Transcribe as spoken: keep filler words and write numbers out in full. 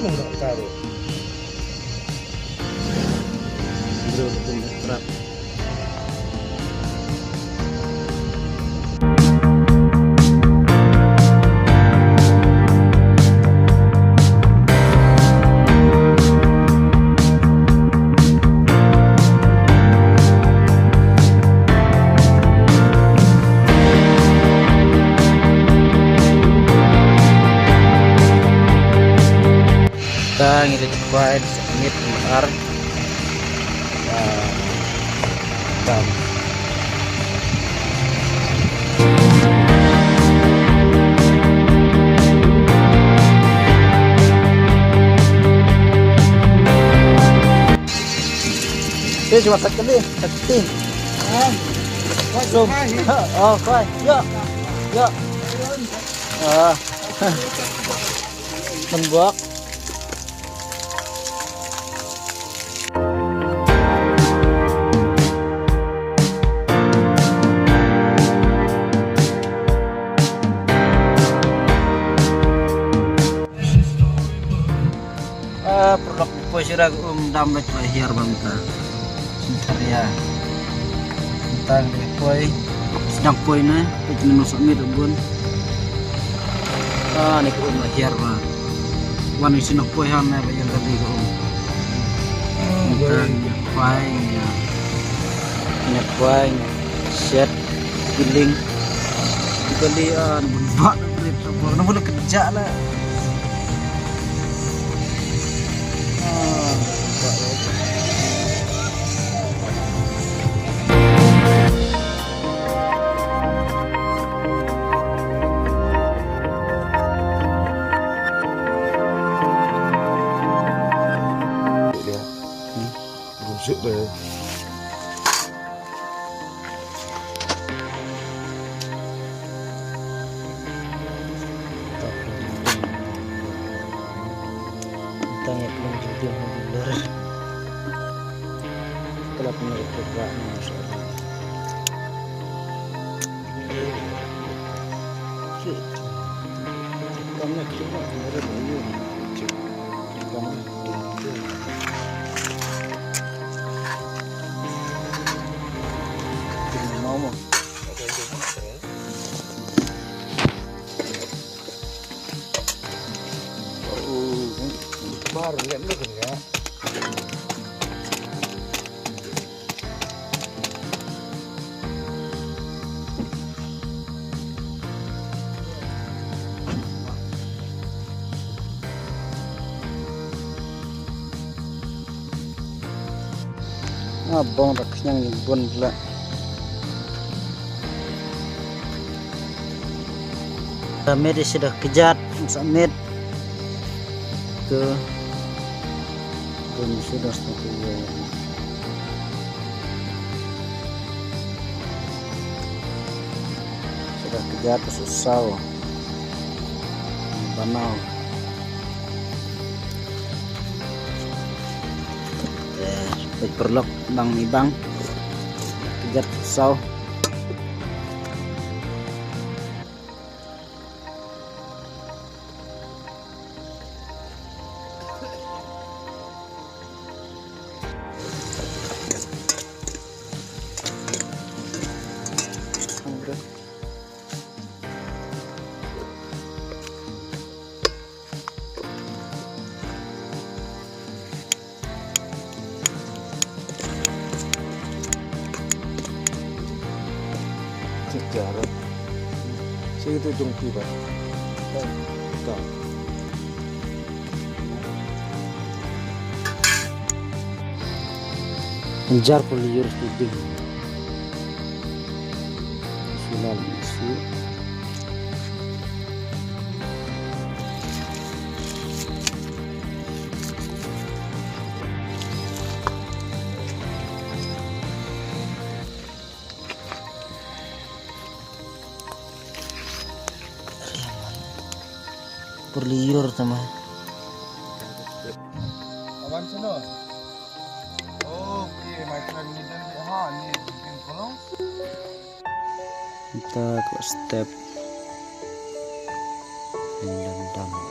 Nang ka karo. Bro, betul dah terap. Ta ngi leit kwai sa miet number ar. Ah, tam. Te cuma kat kali, kat kali. Zoom. Ha, oh, kwai. Ya. Ya. Ah. Nang buak. Ah, paralok, poi sha ka um dam bad la hiar bam ta. Sintaria. Tang de poi. Sdang poi na, poi kini no submit bun. Ah, ni ka um la hiar ba. Wan ni sdang poi han na ba yang kali ka um. Tang de poi ya. Ni poi ya. Shet. Giling. Kali, ah, na bun ba na bun ba na bun kerja lah. Ah, bun ba. Dia. Hmm. Busuk dah. Tang ïa ka long jingtim ha u dealer. Ka la pynlong ïa ka ba na u sha. Kam na ki ba na ïa ka. Kam na ki ba. Tin mo mo. Nga bong da khñiang ni bun bla. Da met isi da kjat sa met. Ke bun isi da sa tu. Sa da kjat sa saw. Banau. Eh, peit paralok bang ni bang. Kjat saw. Sejarah. Sini tu jong pi ba. Ka. Jar puli ur tu ding. Sulal isi. Purli yur tama. Awan sino. Okay, my friend, ni dan ha ni bikin kolong. Kita ke step. Dam dam.